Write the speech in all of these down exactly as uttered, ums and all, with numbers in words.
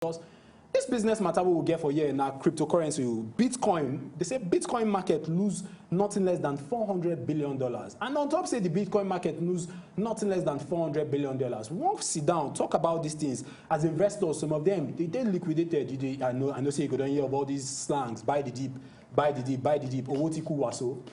Because this business matter we will get for here na cryptocurrency o. Bitcoin, they say Bitcoin market lose nothing less than four hundred billion dollars. And on top say the Bitcoin market lose nothing less than four hundred billion dollars. We wan sit down, talk about these things. As investors, some of them, they dey liquidated. You dey, I know, I know say you go don hear of all these slangs, buy the dip, buy the dip, buy the dip, owó tí kú wá so.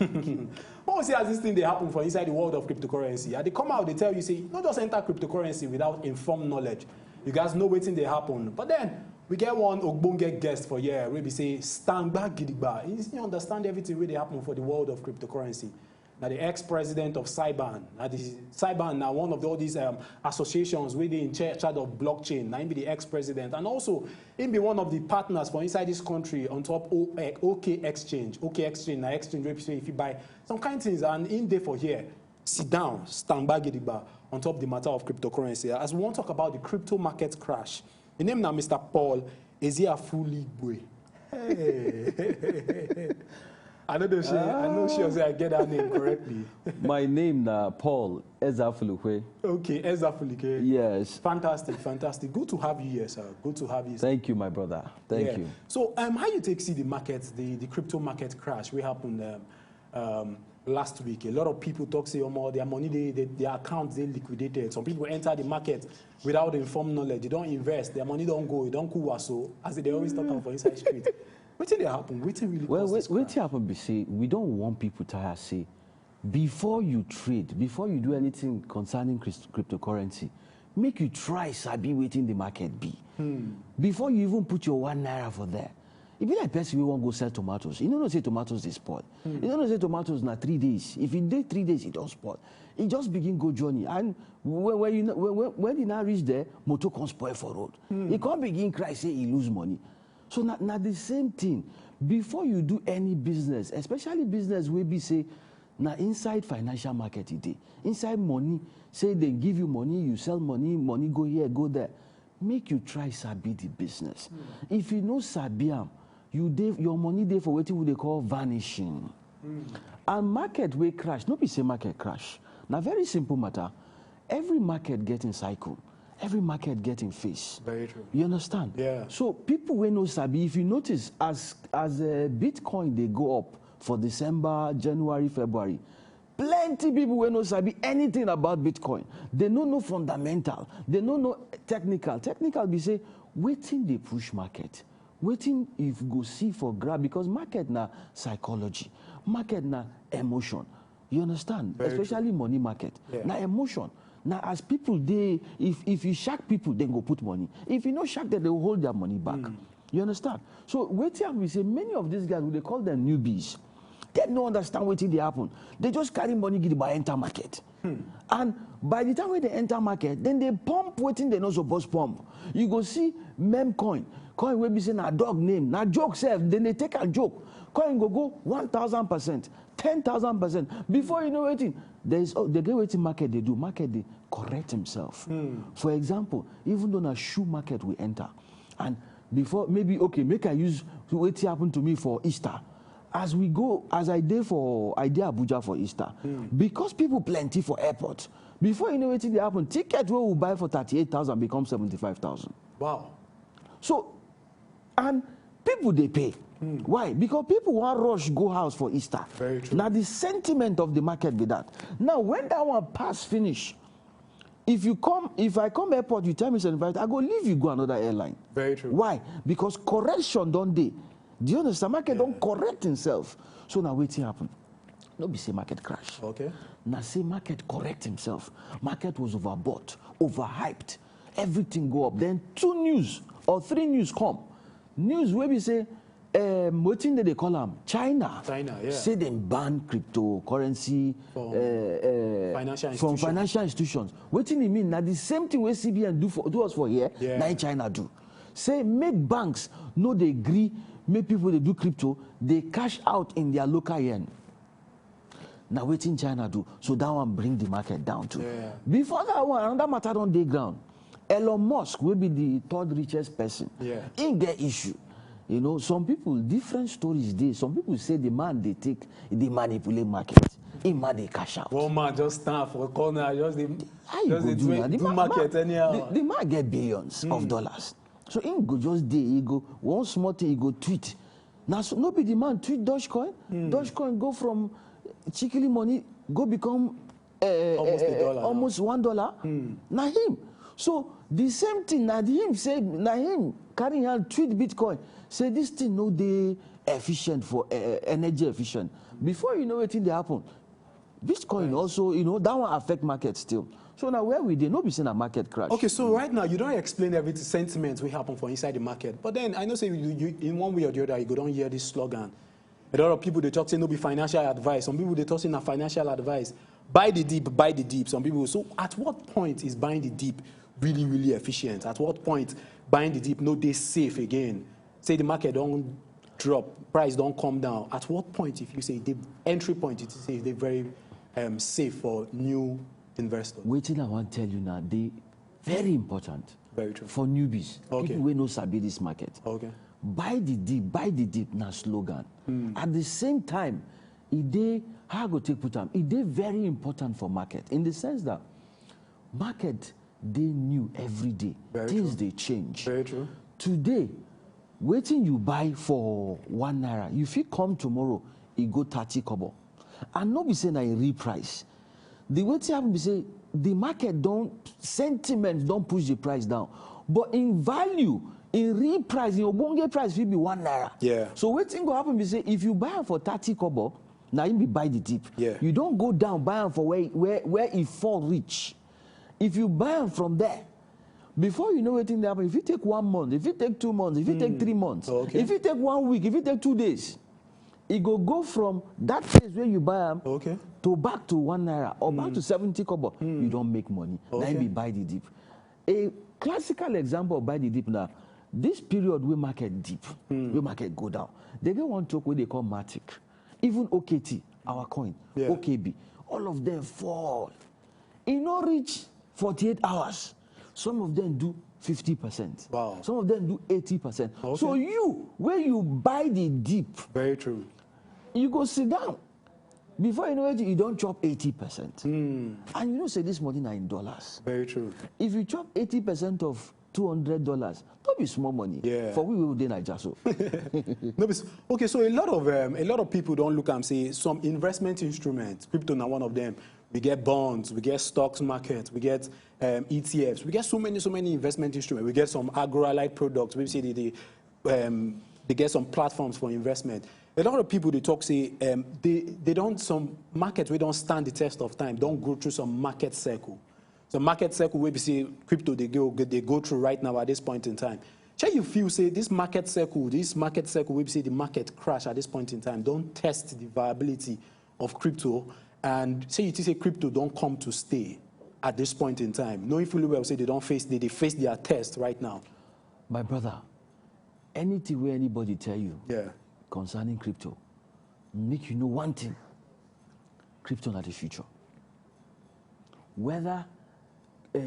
But we see as this thing dey happen for inside the world of cryptocurrency. I dey come out, dey tell you say, no just enter cryptocurrency without informed knowledge. You guys know wetin dey happen. But then, we get one ogbonge guest for here wey be say, stangba gidigba. He, he understand everything wey dey happen for the world of cryptocurrency. Na the ex-president of SAIBAN. Na the SAIBAN na one of all these, um, associations wey dey in cha-, charge of blockchain. Na him be the ex-president. And also, him be one of the partners for inside this country on top O-, eh, OK Exchange. OK Exchange na exchange wey be say if you buy some kind things, and him dey for here. Sit down, stangba gidigba on top the matter of cryptocurrency. As we wan talk about the crypto market crash, him name na Mister Paul Ezeafuligwe. Hey. I no dey sure, I no sure say I get that name correctly. My name na Paul Ezafulukwe. Okay, Ezafulike. Yes. Fantastic, fantastic. Good to have you here, sir. Good to have you, sir. Thank you, my brother. Thank Yeah. you. So, um, how you take see the market, the, the crypto market crash wey happen, um, um, last week? A lot of people talk say, omo, their money, they, they, their accounts, they liquidated. Some people enter the market without informed knowledge. They don't invest. Their money don't go. They don't cool. So, as they always talk about for inside street. Wetin dey happen? Wetin really Well, cause wait, this wait, crash? Happen be say we don't want people to say, before you trade, before you do anything concerning crypt- cryptocurrency, make you try sabi wetin the market be. Before you even put your one naira for there, e be like person wey wan go sell tomatoes. You no know say tomatoes dey spoil. You no know say tomatoes na three days. If e dey three days, e don spoil. E just begin go journey, and when, when you know, when, when, when e now reach there, motor come spoil for road. E come begin cry say e lose money. So na, na the same thing. Before you do any business, especially business wey be say na inside financial market e dey, inside money, say dem give you money, you sell money, money go here, go there. Make you try sabi the business. If you no sabi am, you dey, your money dey for wetin we dey call vanishing. And market wey crash, no be say market crash. Na very simple matter. Every market get im cycle. Every market get im phase. Very true. You understand? Yeah. So people wey no sabi, if you notice, as, as, uh, Bitcoin dey go up for December, January, February, plenty people wey no sabi anything about Bitcoin. They no know fundamental. They no know technical. Technical be say wetin dey push market. Wetin you go see for ground, because market na psychology. Market na emotion. You understand? Very true. Especially money market. Yeah. Na emotion. Na as people dey, if, if you shock people, dem go put money. If you no shock them, they will hold their money back. You understand? So wetin happen be say many of these guys, we dey call them newbies. Dem no understand wetin dey happen. They just carry money gidigba enter market. And by the time wey dem enter market, dem dey pump wetin dem no suppose pump. You go see meme coin, coin wey be say na dog name, na joke sef, dem dey take am joke. Coin go go one thousand percent, ten thousand percent. Before you know wetin, there is, oh, they get wetin market dey do. Market dey correct himself. For example, even though na shoe market we enter, and before, maybe, okay, make I use wetin happen to me for Easter. As we go, as I dey for, I dey Abuja for Easter, because people plenty for airport. Before you know wetin dey happen, ticket wey we buy for thirty-eight thousand become seventy-five thousand. Wow. So, and people dey pay. Why? Because people wan rush go house for Easter. Very true. Na the sentiment of the market be that. Now, when that one pass finish, if you come, if I come airport, you tell me seventy-five, I go leave you go another airline. Very true. Why? Because correction don dey. Do you understand? Market don correct himself. So na wetin happen? No be say market crash. Okay. Na say market correct himself. Market was overbought, overhyped. Everything go up. Then two news or three news come. News wey be say, um, wetin dem dey call am? China. China, yeah. Say dem ban cryptocurrency From uh, uh, financial from institution. Financial institutions. Wetin e mean? Na the same thing wey C B N do for, do us for here. Yeah. Na im China do. Say make banks no dey gree make people dey do crypto, dey cash out in their local yen. Na wetin China do. So that one bring the market down too. Yeah. Before that one, another matter don dey ground. Elon Musk, wey be the third richest person, Yeah. im get issue. You know, some people, different stories dey. Some people say the man dey take, dey manipulate market. Im man dey cash out. One man just stand for corner, just dey, How you just go dey do do, that? The do man, market man, anyhow. The, the man get billions of dollars. So him go just dey, he go, one small thing, he go tweet. Now, so no be the man tweet Dogecoin. Dogecoin go from chikili money, go become uh, Almost a uh, dollar now. Almost one dollar. Na him. So the same thing, na him say, na him carry hand tweet Bitcoin. Say this thing no dey efficient for uh, energy efficient. Before you know wetin dey happen, Bitcoin also, you know, that one affect market still. So now where we dey, no be say na market crash. Okay, so right now you don't explain everything, sentiment will happen for inside the market. But then I know say you, you, in one way or the other, you go don't hear this slogan. A lot of people they talk say no be financial advice. Some people they talk say na financial advice. Buy the dip, buy the dip. Some people. So at what point is buying the dip really, really efficient? At what point buying the dip no dey safe again? Say the market don't drop, price don't come down. At what point, if you say the entry point, it is say they very um, safe for new investors? Wetin I wan tell you now, dey very important Very true. for newbies, Okay. people wey no sabi this market. Okay. Buy the dip, buy the dip na slogan. At the same time, e dey, how I go take put am, e dey very important for market in the sense that market dey new every day. Very Things true. Dey change. Very true. Today, wetin you buy for one naira, you fit come tomorrow, e go thirty kobo. And no be say na a real price. The wetin happen be say the market don, sentiment don push the price down. But in value, in real price, in ogbonge price fit be one naira. Yeah. So wetin go happen be say if you buy am for thirty kobo, na him be buy the dip. Yeah. You don go down, buy am for where, where, where e fall reach. If you buy am from there, before you know wetin dey happen, if you take one month, if you take two months, if you take three months, Okay. If you take one week, if you take two days, e go go from that place where you buy am Okay. To back to one naira or back to seventy kobo. You don make money. Na Okay. Him be buy the dip. A classical example of buy the dip na this period wey market dip, wey market go down. They get one talk wey they call Matic, even O K T, our coin, Yeah. O K B, all of them fall. E no reach forty-eight hours. Some of them do fifty percent. Wow. Some of them do eighty percent. Okay. So you, where you buy the dip, Very true. You go sit down. Before you know it, you don chop eighty percent. And you know say this money na in dollars. Very true. If you chop eighty percent of two hundred dollars, no be small money. Yeah. For we wey dey Naija so. No, be s- okay, so a lot of um, a lot of people don't look and say some investment instruments. Crypto now one of them. We get bonds, we get stocks market, we get um, E T Fs, we get so many, so many investment instruments. We get some agro-allied products. We see the, the um, they get some platforms for investment. A lot of people they talk say um, they they don't some markets we don't stand the test of time. Don't go through some market cycle. So market cycle wey be say crypto they go they go through right now at this point in time. Shey you feel say this market cycle, this market cycle wey be say the market crash at this point in time, don't test the viability of crypto, and say you think say crypto don't come to stay at this point in time, knowing fully well say they don't face they, they face their test right now. My brother, anything where anybody tell you Yeah. Concerning crypto, make you know one thing. Crypto na the future. Whether uh,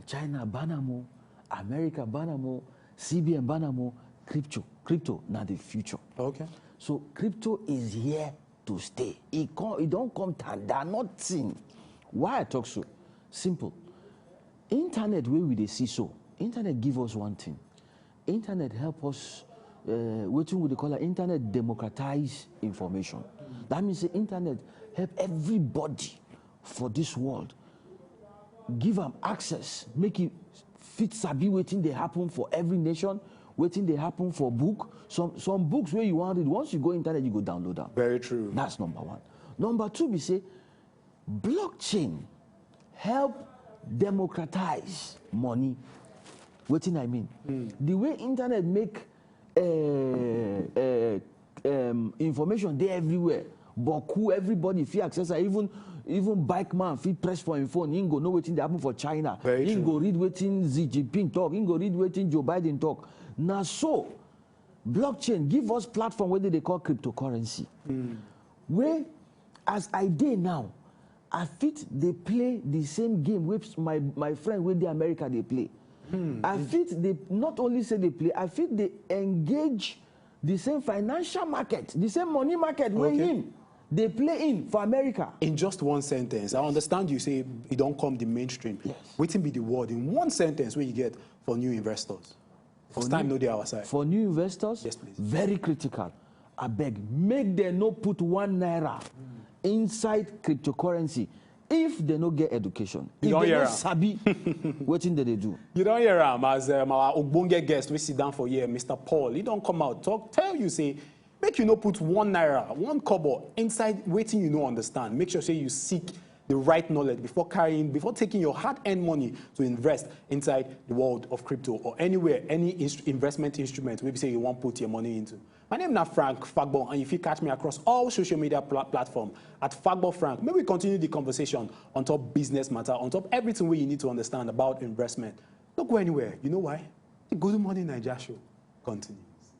China ban am o, America ban am o, C B N ban am o, crypto, crypto na the future. Okay. So crypto is here to stay. E come, e don come tanda, nothing. Why I talk so? Simple. Internet wey we dey see so, internet give us one thing. Internet help us, uh, wetin we dey call am, internet democratize information. That means say internet help everybody for this world, give am access, make e fit sabi wetin dey happen for every nation, wetin dey happen for book. Some some books wey you wan read, once you go internet, you go download am. Very true. That's number one. Number two be say blockchain help democratize money. Wetin I mean? The way internet make uh, uh, um, information dey everywhere. Boku, everybody fit access am. Even even bike man fit press for him phone. He go know wetin dey happen for China. Very He true. Go read wetin Xi Jinping talk. He go read wetin Joe Biden talk. Na so blockchain give us platform wey dey dey call cryptocurrency. Wey as I dey now, I fit dey play the same game wey my my friend wey dey America dey play. I fit dey not only say dey play, I fit dey engage the same financial market, the same money market wey Okay. Him dey play in for America. In just one sentence, I understand you say it don't come the mainstream. Yes. Wetin be the word in one sentence where you get for new investors? Because time no dey our side. For new investors, Yes, please. Very critical. Abeg, make dem no put one naira inside cryptocurrency if dem no get education. You If don dem hear no am. Sabi wetin dem dey do. You don hear am as um, our ogbonge guest wey sit down for here, Mister Paul. He don come out talk, tell you say make you no put one naira, one kobo inside wetin you no understand. Make sure say you seek the right knowledge before carrying, before taking your hard-earned money to invest inside the world of crypto or anywhere, any inst- investment instrument wey be say you wan put your money into. My name na Frank Fagbo, and you fit catch me across all social media pla- platform at Fagbo Frank. Make we continue the conversation on top business matter, on top everything wey you need to understand about investment. No go anywhere. You know why? The Good Morning Naija show continue.